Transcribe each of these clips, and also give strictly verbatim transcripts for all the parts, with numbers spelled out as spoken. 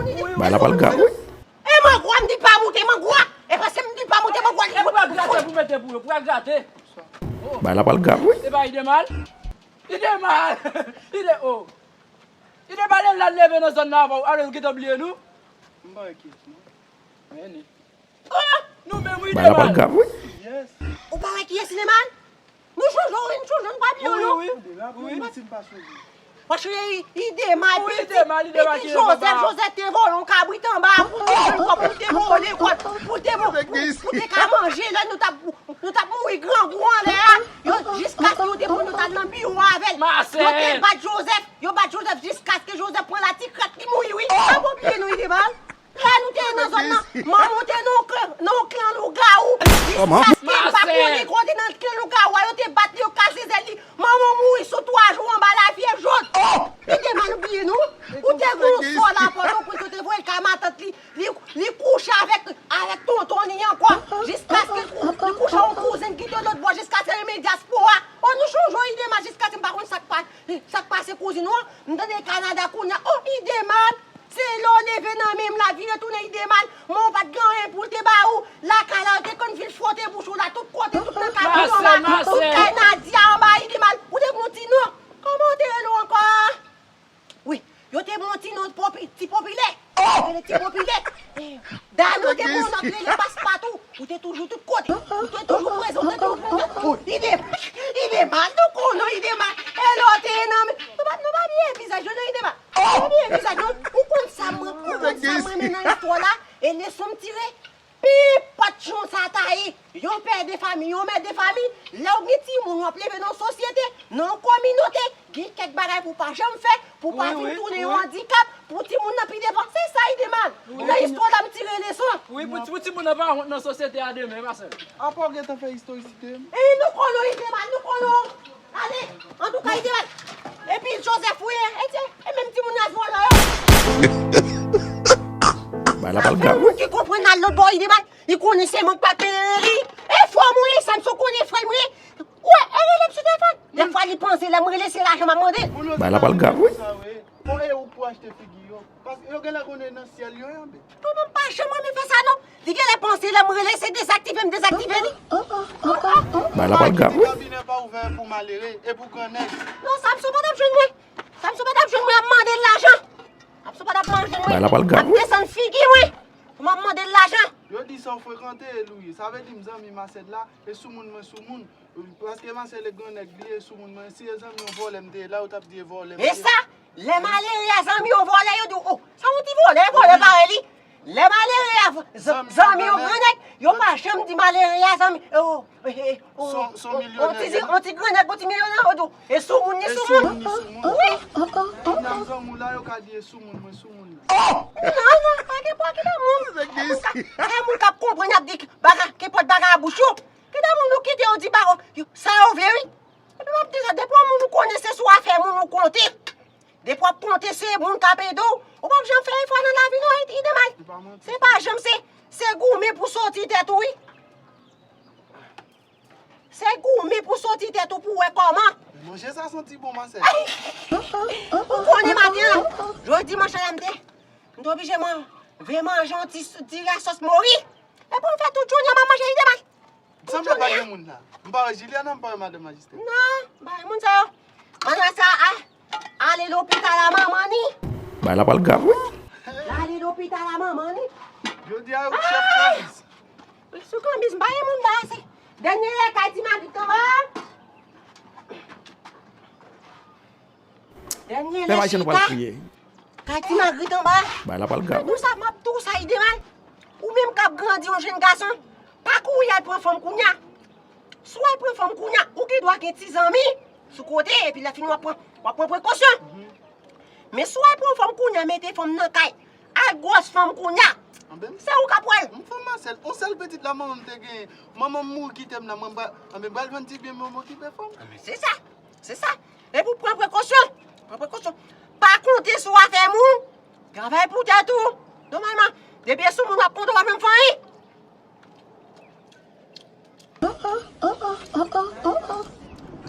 Bay la pral grav, wi. E mangwa, m di pa moute mangwa. E paske m di pa moute mangwa, li pral grate pou mete pou yo, pral grate. Bay la pral grav, wi. E pa ide mal. Ide mal. Ide o. Ide mal, l al leve nan zòn nan avan ou. Alò, ou gentan bliye nou? M pa wè kiyès, non. Men ni. Oh! Nou menm, wi, Bay la pral grav, wi. Ou pa wè kiyès Idemal? Nou chonje w, wi, nou chonje, nou pa bliye w, non. Wi, wi, wi. Paske Idemal, pitit, pitit Joseph, Joseph te vòlè yon kabrit anba a pou te jwenn kòb, pou te vòlè kòb, pou te, pou te ka manje. Lè nou t ap, nou t ap mouri grangou anlè a, yo, jiskaske yo te pran nou t al nan biwo avè l. Yo te bat Joseph, yo bat Joseph jiskaske Joseph pran latikrèt, li mouri, wi. Pa bliye nou, Idemal. Lè nou te nan zòn nan, manman w te nan yon klan, nan yon klan lougawou. Jiskaske m pa konnen kote nan klan lougawou a, yo te bat li, yo kase zèl li. Manman w mouri sou twa jou anba lavye jòn. Li te mal bliye nou. Ou te gen yon sò la Pòtoprens, yo te voye l kay matant li. Li, li kouche avèk, avèk tonton li ankò. Jiskaske l kou-, li kouche yon kouzen ki te lòt bò, jiskaske l renmen dyaspora. O, nou chonje w, Idemal, jiskaske m pa konn sa k pa, sa k pase kouzin ou an. M tande Kanada kounye a. O, Idemal. Se lè w leve nan men m la, vire tounen Idemal, manman w pa t gen anyen pou l te ba ou. Lakay la, yo te konn vin fwote bouch ou la, tout kote, tout nan kay Piyoma, tout kay Nadia anba Idemal. Ou te gen yon ti non. Kòman yo te rele w ankò a? Wi, yo te ban w yon ti non popi-, ti popilè. Yo te rele ti popilè. Eh, Dani, yo te ban w non, yo te rele Paspatou. Ou te toujou tout kote. Ou te toujou prezan, ou te toujou prezan. Idemal, Idemal, nou konnen w, Idemal. E lè w te nan men, nou pa, nou pa bliye vizaj yo non, Idemal. Ebyen, vizaj nou, ou konn sa mwen, ou konn sa mwen renmen nan istwa la, e leson m tire, pi pòt jan sa ta ye, yon pè de fanmi, yon mè de fanmi, lè w gen timoun, w ap leve nan yon sosyete, nan yon kominote, gen kèk bagay pou w pa janm fè, pou w pa vin tounen yon andikap, pou timoun nan pi devan. Se sa, Idemal. Nan istwa la, m tire leson. Wi, pou, pou timoun nan pa wont nan sosyete a demen, pa sèl. Apa w gentan fè istwa isit menm? E nou konnen w, Idemal, nou konnen w. Ale, antouka, Idemal. Epi Joseph, wi, e, e, e menm timoun nan vòlè yo. Bay la pral grav, wi. Moun ki konprann al lòt bò, Idemal, li konnen se mank pa peye li. E frè mwen, sa m sou konnen frè mwen. Ou wè, e rele m sou telefòn. Dèfwa li panse lè m rele, se lajan m ap mande. Bay la pral grav, wi. Bon, e ou k pou achte figi yo. Paske yo genlè konnen nan syèl yo ye, anben. Kòman m pa janm renmen fè sa, non? Li genlè panse lè m rele, se dezaktive m dezaktive li. Bay la pral grav, wi. Kabinè pa ouvè pou malere, e pou grannèg. Non, Samson pa t ap jwenn mwen. Samson pa t ap jwenn mwen, ap mande l lajan. Samson pa t ap jwenn mwen. Bay la pral grav, wi. Ap desann figi mwen. Pou m ap mande l lajan. Yo di sa w frekante, e l ou ye. Sa vle di m zanmi Masèl la, e soumoun mwen soumoun. Paske Masèl e grannèg li, e soumoun mwen. Si e zanmi yon vòlè m te ye la, yo t ap di e vòlè m te ye. E sa? Lè malere a zanmi yon vòlè, yo di w, o, sa yon ti vòlè, vòlè parèy li. Lè malere a v-, z-, zanmi yon grannèg, yo pa janm di malere a zanmi, o, e, e, o, on ti, on ti grannèg, on ti milyonè, yo di w, e soumoun, ni soumoun. Wi. Nan zanmi w la, yo ka di e soumoun, mwen soumoun la. Non, non, pa gen pwa ki nan moun. Antouka, lè moun k ap konprann, y ap di, bagay, kenpòt bagay a bouch yo. Kite moun nou kite yo di bagay, yo, sa yo vle, wi. Epi m ap di sa, depi yon moun ou konnen se sou afè moun ou konte. Depi w ap konte se moun k ap ede w, ou p ap janm fè efò nan lavi non, Ide-, Idemal. Se pa janm se, se goumen pou soti tèt ou, wi. Se goumen pou soti tèt ou pou wè kòman. Manje sa santi bon, Masèl. Ou konnen maten an, jodi manch la m te, m te oblije man-, vin manje yon ti, ti rès sòs mori. Epi m fè tout jounen an m ap manje Idemal. Sanble pa gen moun la. M pa wè Juliana, m pa wè madan majistra. Non, bay moun sa yo. Manman sa a, ale lopital a manman ni. Bay la pral grav, wi. Ale lopital a manman ni. Jodi a, yo chèf kanbiz. Sou kanbiz, m pa gen moun la, se dènye lè kay ti Magrit anba. Dènye lè chita. Kay ti Magrit anba. Bay la pral grav. M ap di w sa, m ap di w sa, Idemal. Ou menm k ap grandi yon jenn gason, pa kouri al pran fanm kounye a. Si w al pran fanm kounye a, ou gen dwa gen ti zanmi sou kote, epi lè fini w ap pran, w ap pran prekosyon. Men si w al pran fanm kounye a, mete fanm nan kay, al gwòs fanm kounye a, se ou k ap wè l. M fanm a sèl, on sèl pitit la manman m te genyen. Manman m mouri kite m la, mwen pral, anben m pral vann ti byen mwen okipe fanm. Se sa, se sa. Epi w pran prekosyon. Pran prekosyon. Pa konte sou afè moun. Travay pou tèt ou. Nòmalman, depi e sou moun w ap konte, w ap janm fè anyen.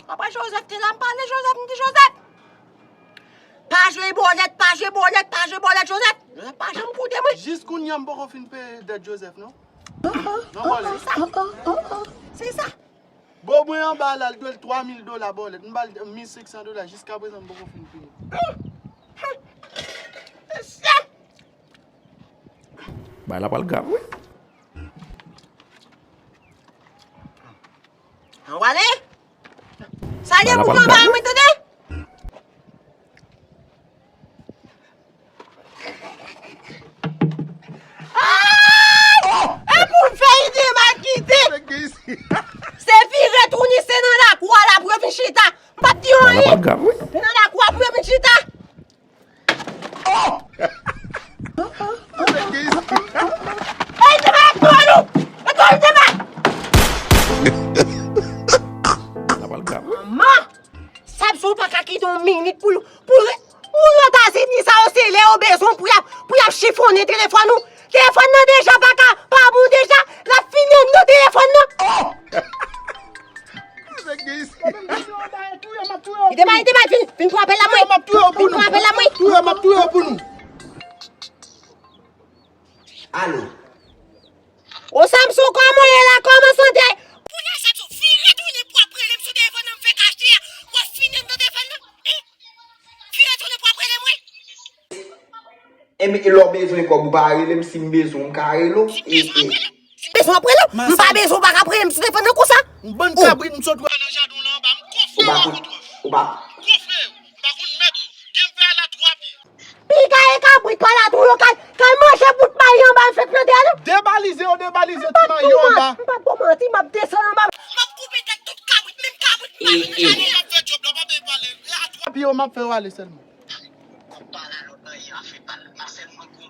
Apre Joseph te la, m pale Joseph, m di Joseph, pa jwe bòlèt, pa jwe bòlèt, pa jwe bòlèt, Joseph. Joseph pa janm Kounye a m poko fin peye dèt Joseph, non. Non, bòlèt. Se sa. Se sa. Bon, mwen anba la, l dwe l twa mil dola, bòlèt. M ba l mil senk san dola, jiska prezan m poko fin peye. Bay la pral grav, wi. Anwale. Salye moun yo ba mwen, tande? Ay! E pou m fè ide m al kite. Se vire touni, se nan lakou a la pou yo vin chita. M p ap di yo anyen. Se nan lakou a pou yo vin chita. Ey, te bay ak twa lou! Ak twa lou, te bay! Manman! Samson pa ka kite yon minit pou, pou, pou lòt azini sa yo se lè yo bezwen pou y ap, pou y ap chifonnen telefòn ou. Telefòn nan deja pa ka, pa bon deja, l ap fini anndan telefòn nan. Kite bay, kite bay, vin, vin pran apèl la mwen. Vin pran apèl la mwen. Alo. O Samson, kòman w ye la? Kòman sante? Kounye a Samson, vire tounen pou w ap rele m sou telefòn nan m fèk achte a. W ap fini anndan telefòn nan. Vire tounen pou w ap rele mwen. Ebyen, lè w bezwen kòb ou pa rele m, si m bezwen w, m ka rele w. Si m bezwen w ap rele w. Si m bezwen w ap rele w. M pa bezwen w pa ka ap rele m sou telefòn nan konsa. M bann kabrit m sot wè nan jaden w lan anba, m gonfle w ak ou twòf. Ou pa. Gonfle w. M pa konn mèt ou. Gen m fè ala twa pye. Piga e kabrit pa la tou yo kay, kay manje bout mayi anba m fèk plante a non. Debalize yo debalize ti mayi yo anba. M p ap ba w manti, m ap desann anba. M ap koupe tèt tout kabrit, menm kabrit m pa nan jaden an. M ap fè djòb la, w pa bezwen pale. E a twa pye yo m ap fè w ale sèlman.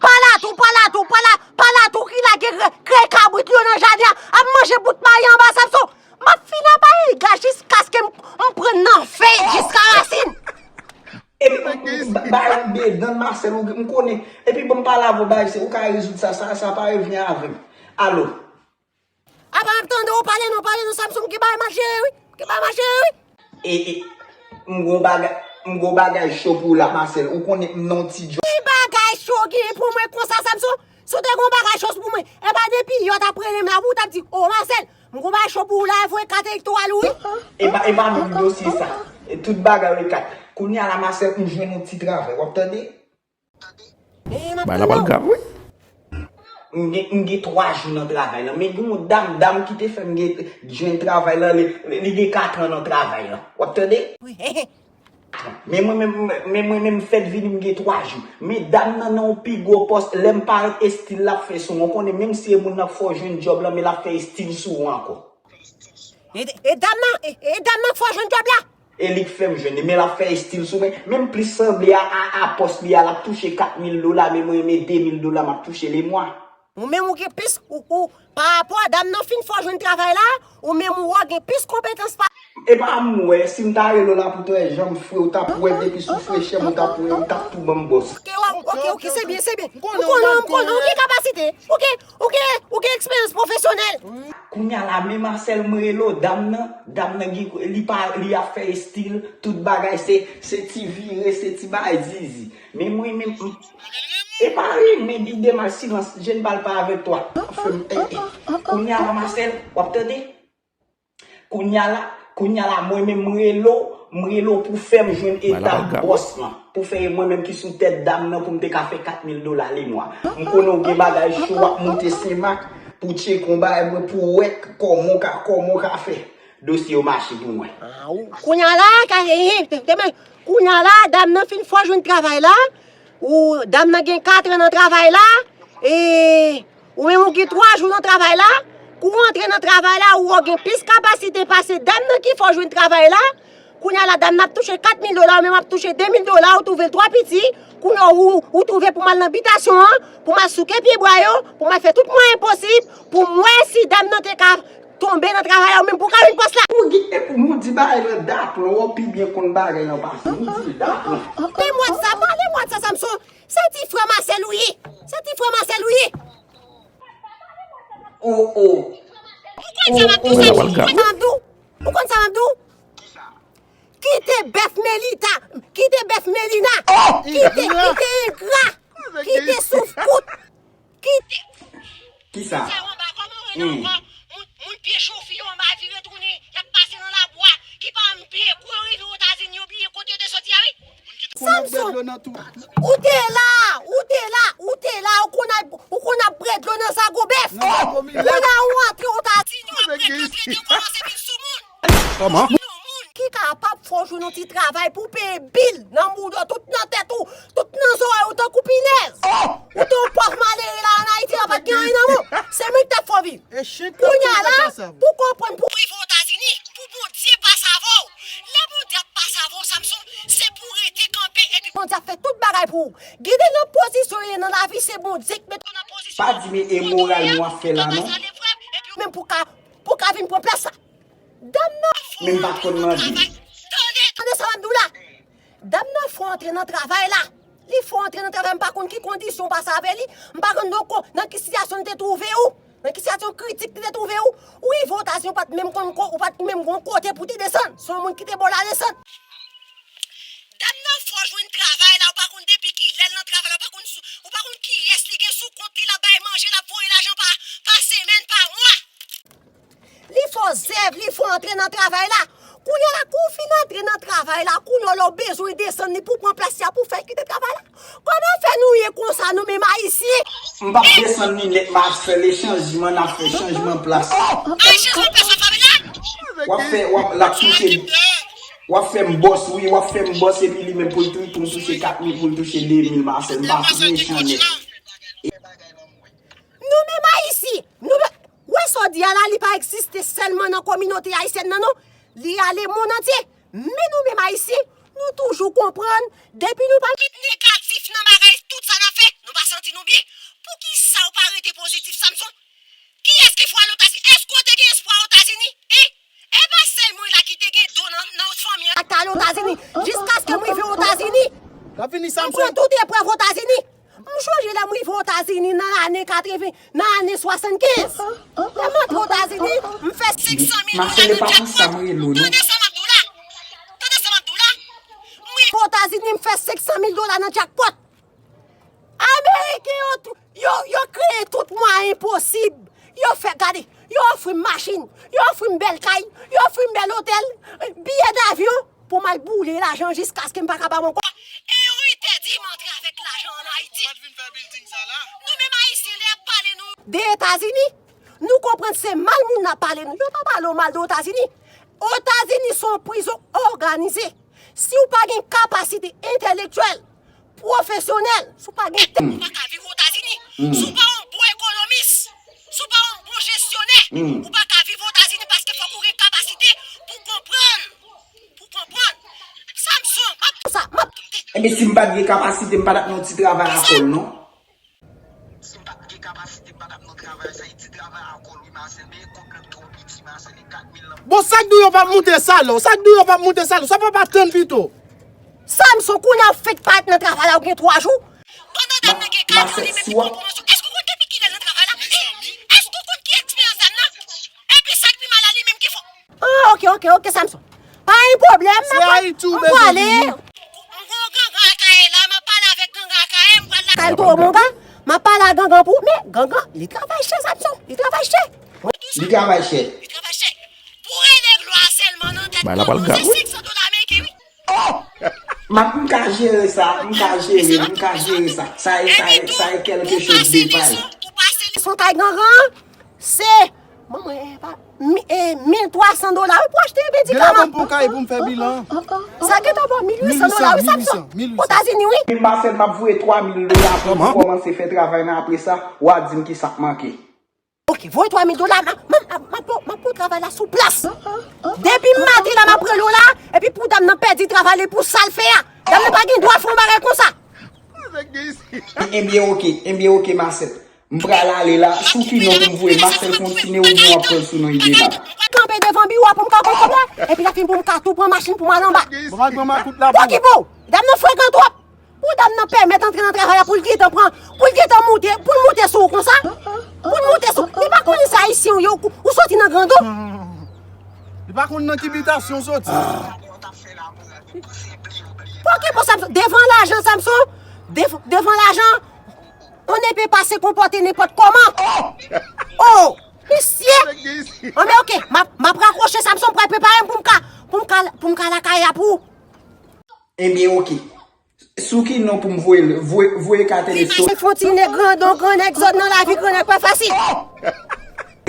Palatou, palatou, pala, palatou ki lage krèy kabrit yo nan jaden an, ap manje bout mayi anba Samson. M ap fini ap bay piga jiskaske m, m pran nan fèy jiska rasin. Epi m, m, m, bay ou de dan Marcel ou m konnen. Epi bon m pale avè w bay se ou ka rezoud sa, sa, sa pa revyen avè m. Alo. Apa m ap tande w pale non, pale non Samson, m gen bagay m ap jere wi. M gen bagay m ap jere wi. E, e, m gon bagay, m gon bagay cho pou ou la Marcel. Ou konnen m nan yon ti djòb. Ki bagay cho w genyen pou mwen konsa Samson? Si w te gon bagay cho pou mwen, e pa depi yè w t ap rele m la wi, w t ap di, o Marcel, m gon bagay cho pou ou la, voye kat elektoral ou wi. E pa, e pa menm dosye sa. E tout bagay yo e kat. Kounye a la Marcel, m jwenn yon ti travay, w ap tande? Bagay la pral grav wi. M gen, m gen twa jou nan travay lan. Men gen yon dam, dam ki te fè m gen, jwenn travay lan, li, li gen katran nan travay lan. W ap tande? Men mwen menm, men mwen menm fèt vini m gen twa jou. Men dam nan nan yon pi gwo pòs, lè m parèt estil l ap fè sou mwen. Ou konnen menm si e moun nan k fè w jwenn djòb lan, men l ap fè estil sou ou ankò. E, e dam nan, e, e dam nan k fè w jwenn djòb la? E li k fè m jwenn li, men l ap fè estil sou mwen. Men m plis sanble a, a, a pòs li a, l ap touche kat mil dola, men mwen, men de mil dola m ap touche lemwa. Ou menm ou gen plis, ou, ou, parapò a dam nan fin fè w jwenn travay la, ou menm ou wè w gen plis konpetans pase. E pa m wè, si m ta rele w la pou trè jan m fre, ou t ap wè depi sou frechè m, ou t ap wè, ou t ap tou ban m bòs. Oke, oke, oke, se byen, se byen. M konnen w, m konnen w, ou gen kapasite. Ou gen, ou gen, ou gen eksperyans pwofesyonèl. Kounye a la, men Marcel m rele w, dam nan, dam nan gen, li pa, li ap fè estil, tout bagay, se, se ti vire, se ti bagay zizi. Men mwen menm, m, e pa ri, men li demal silans, je ne parle pas avec toi. Fè m, e, e. Kounye a la, Marcel, w ap tande? Kounye a la, kounye a la, mwen menm m rele w, m rele w pou fè m jwenn etap bòs lan. Pou fè e mwen menm ki sou tèt dam nan pou m te ka fè kat mil dola lemwa. M konnen w gen bagay cho w ap moute Senmak pou tcheke yon bagay mwen pou w wè kòman w ka, kòman w ka fè dosye yo mache pou mwen. Kounye a la, ka, e, e, te, te, men, kounye a la, dam nan fin fè w jwenn travay la, ou, dam nan gen katran nan travay la, e, Ou menm ou gen twa jou nan travay la, kou w antre nan travay la, ou wè w gen plis kapasite pase dam nan ki fè w jwenn travay la. Kounye a la, dam nan ap touche kat mil dola, ou menm w ap touche de mil dola, ou twouve l twò piti. Kounye a ou, ou twouve pou m al nan bitasyon an, pou m al souke pyebwa yo, pou m al fè tout mwayen posib, pou m wè si dam nan te ka tonbe nan travay la, ou menm pou w ka jwenn pòs la. Ou gen, epi nou di bagay lan daplon, w pi byen konn bagay lan pase m, nou di l daplon. Pale m wè sa, pale m wè sa, Samson. Se ti frè Marcel ou ye. Se ti frè Marcel ou ye. Oh, oh. Ou konn sa m ap di w, Samson? Ou konn sa m ap di w? Ou konn sa m ap di w? Kite bèf Melita. Kite bèf Melina. Kite, kite engra. Kite souf kout. Ki Kisa? Sa yo anba, kòman yo rele ankò? Moun, moun pye chofi yo anba vire tounen, y ap pase nan labwa, ki pa menm peye kou yo rive Etazini, yo bliye kote yo te soti a, wi. Samson, ou te la, ou te la, ou te la, ou konn ap, ou konn ap bwè dlo nan zago bèf. Kounye a ou antre Etazini, w ap bwè dlo, trete w kòman se vin sou moun. Kòman? Ki kapab fè w jwenn yon ti travay pou peye bil nan mouda w, tout nan tèt ou, tout nan zòrèy ou tankou pinèz. Ou te yon pòv malere la ann Ayiti, la pa t gen anyen nan men w. Se mwen ki t ap fè w viv. Kounye a la, pou konprann, pou rive Etazini, pou Bondye pase avè w. Lè Bondye ap pase avè w, Samson, se pou w rete kanpe epi Bondye ap fè tout bagay pou ou. Gide nan pozisyon w ye nan lavi, se Bondye ki mete w nan pozisyon. Pa di men e moral nou ap fè la non. Menm pou ka, pou ka vin pran plas la. Dam nan. Men m pa t konn mande. Tande, tande sa m ap di w la. Dam nan fè w antre nan travay la. Li fè w antre nan travay, m pa konn ki kondisyon w pase avè li. M pa konn nan ko-, nan ki sitiyasyon li te twouve ou. Nan ki sitiyasyon kritik li te twouve ou. Ou rive Etazini, ou pa t menm konn ko-, ou pa t menm gon kote pou te desann. Se yon moun ki te ba w la desann. Dam nan fè w jwenn travay la, ou pa konn depi kilè l nan travay la, ou pa konn sou, ou pa konn kiyès li gen sou kont li, l ap bay manje, l ap voye lajan pa, pa semèn, pa mwa. Li fè w zèv, li fè w antre nan travay la. Kounye a la, kou w fin antre nan travay la, kounye a lè w bezwen desann li pou pran plas li a, pou fè l kite travay la. Kòman fè nou ye konsa, nou menm Ayisyen? M p ap desann li nèt, Marcel, e chanjman n ap fè, chanjman plas. Ay, chanjman plas nan fanmi la? W ap fè, w ap, l ap touche, w ap fè m bòs, wi, w ap fè m bòs, epi li menm pou l tou, pou m touche kat mil, pou l touche de mil, Marcel, m pa mechan nèt. Nou menm Ayisyen, nou menm, w wè sa w di a la, li pa egziste sèlman nan kominote ayisyèn nan, non. Li ale monn antye. Men nou menm Ayisyen, nou toujou konprann, depi nou pa met negatif nan bagay, tout sa n ap fè, nou pa santi nou byen. Poukisa w pa rete pozitif, Samson? Kiyès ki fè w al Etazini? Èske w te gen espwa Etazini? Hein? E pa sèl mwen la ki te gen do nan, nan fanmi an. Ak al Etazini, jiskaske m rive Etazini. L ap vini, Samson. M pran tout eprèv Etazini. M chonje lè m rive Etazini nan lane katreven, nan lane swasannkenz. Lè m antre Etazini, m fè senk san mil dola nan jackpot. Tande sa m ap di w la. Tande sa m ap di w la. M rive Etazini, m fè senk san mil dola nan jackpot. Ameriken yo tou, yo, yo kreye tout mwayen posib. Yo fè, gade, yo ofri m machin, yo ofri m bèl kay, yo ofri m bèl otèl, biyè davyon. Pou m al boule lajan jiskaske m pa kapab ankò. E yo entèdi m antre avèk lajan ann Ayiti. Ou pa t vin fè bilding sa la? Nou menm Ayisyen, lè y ap pale nou de Etazini, nou konprann se mal moun nan ap pale nou. Yo pa pale w mal de Etazini. Etazini se yon prizon òganize. Si w pa gen kapasite entèlektyèl, pwofesyonèl, si w pa gen tèt, ou pa ka viv Etazini. Si w pa yon bon ekonomis, si w pa yon bon jesyonè, ou pa ka viv Etazini paske fòk ou gen kapasite pou konprann. Pou konprann. Samson, m ap di w sa, m ap. Ebyen, si m pa t gen kapasite, m pa t ap nan yon ti travay akòl, non. Si m pa t gen kapasite, m pa t ap nan travay sa, e ti travay akòl, wi, Marcel, men kòb la twò piti, Marcel, e kat mil lan. Bon, sa k di w yo p ap moute salè w? Sa k di w yo p ap moute salè w? Sa w pa pa tann pito? Samson, kounye a w fenk parèt nan travay la, ou gen twa jou. Pandan dam nan gen kat jou, li menm li pran pwomosyon. Èske w konn depi kilè l nan travay la? Èske w konn ki eksperyans dam nan? Epi sa k pi mal la, li menm ki fò. Ah, ok, ok, ok, Samson. Pa gen pwoblèm, m prale. M gen yon gangan Akayè la, m ap pale avèk gangan Akayè, m pral lakay Toro Monga, m ap pale a gangan pou, men gangan, li travay chè, Samson, li travay chè. Li travay chè. Li travay chè. Pou rele glwa sèlman nan tèt kòb, se senk san dola ameriken, wi. M ap, m ka jere sa, m ka jere, m ka jere sa. Sa e, sa e, sa e kèlke choz de pay. Pou pase leson kay gangan, se, manman, e, pa, mi-, e, mil twa san dola, wi, pou achte medikaman. Gen la pou kay pou m fè bilan. Sa gentan bon, mil uit san dola, wi, Samson. Etazini, wi. Marcel, m ap voye twa mil dola pou m kòmanse fè travay nan, apre sa, w a di m ki sa k manke. Ok, voye twa mil dola, m, m, m, m ap, m ap pran travay la sou plas. Depi maten la, m ap rele w la, epi pou dam nan pèdi travay li pou sa l fè a. Dam nan pa gen dwa fè yon bagay konsa. Ebyen, ok, ebyen, ok, Marcel. M pral ale la, sou ki non pou m voye Marcel kontinye oubyen w ap pran l sou non Idenal? Kanpe devan biwo a pou m ka pran kòb la, epi lè fini pou m ka tou pran machin pou m al anba. Bon, m al pran makout la pou ou. Pokipo, dam nan frekan twòp. Pou dam nan pèmèt antre nan travay la, pou l gentan pran, pou l gentan moute, pou l moute sou ou konsa? Pou l moute sou, li pa konnen se ayisyen ou ye, ou, ou soti nan grandon. Li pa konn nan ki bitasyon w soti. Pokipo Samson, devan lajan Samson, dev-, devan lajan. On ne peut pas se comporter n'importe comment. Oh, mesye. An men oke, m ap, m ap rakwoche Samson, m pral prepare m pou m ka, pou m ka, pou m ka lakay la pou ou. Ebyen, oke. Sou ki non pou m voye l? Voye, voye ka teleso. Se fon ti nèg grandon, gran nèg zòn nan lavi, gran nèg pa fasil.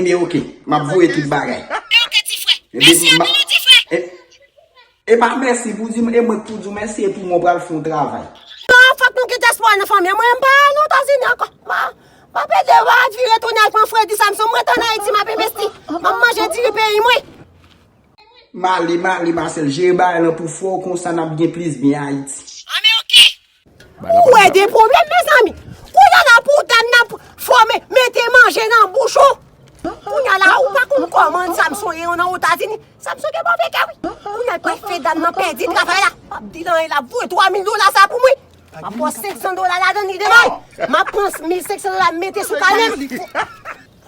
Ebyen, oke. M ap voye tout bagay. Ebyen, oke, ti frè. Mèsi anpil, ti frè. E pa mèsi pou di m, e mwen k pou di w mèsi, epi mwen pral fè yon travay. Non, fòk nou gen dyaspora nan fanmi an. Mwen, m pa al Etazini ankò. M a, m ap ede, m a vire tounen al pran fredi Samson. Mwen ret ann Ayiti, m ap envesti. M ap manje diri peyi mwen. M ale, m ale, Marcel. Jere bagay lan pou fò, konsa n ap gen plis byen Ayiti. An men oke. Ou wè de pwoblèm, mezanmi. Kounye a la pou dam nan fòme, mete manje nan bouch ou. Kounye a la, ou pa konn kòman Samson ye nan Etazini. Samson gen move kè, wi. Kounye a l pral fè dam nan pèdi travay la. M ap di l anyen, l ap voye twa mil dola sa pou mwen. M ap pran senk san dola ladan li demen. M ap pran mil senk san dola, m mete sou kanè m.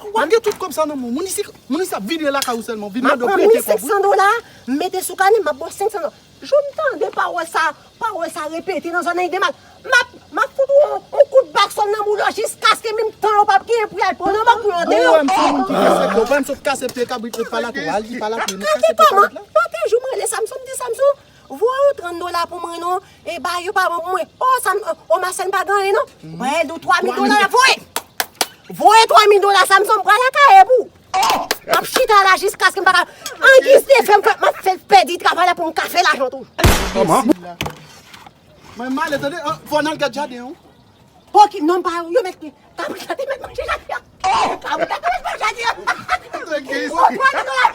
W ap gen tout kòb sa nan men w. Moun isi, moun isi ap vide lakay ou sèlman, vin mande w prete kòb, wi. M ap pran mil senk san dola, m mete sou kanè m, m ap ba w senk san dola. Jou m tande pawòl sa, pawòl sa repete nan zòn nan, li demal. M ap, m ap fout ou yon, yon kout baksòn nan bouda w jiskaske menm tan yo p ap genyen pou y al pran nan bank pou yo antere w. Ou wè m se yon moun ki fè sèk yo, w pa wè m sot kase pye kabrit, ou pa la tou, al di pa la tou, nou kase pye kabrit la. Kake kòman? Lòt jou m rele Samson, m di Samson, voye yon trant dola pou mwen non, e ba yo pa bon pou mwen. O Sam, o Marcel, m pa gen anyen non. Mwen rele w twa mil dola la, voye. Voye twa mil dola Samson, m pral lakay pou ou. M ap chita la jiskaske m pa ka. An giz de fè, m fè, m ap fè l pèdi travay la pou m ka fè lajan toujou. Kòman? Mwen m ale, tande, fò n al gad jaden an. Pòki, non, m pa, yo mèt, kabrit la te mèt manje jaden an. Kabrit la te mèt manje jaden an. O, twa mil dola.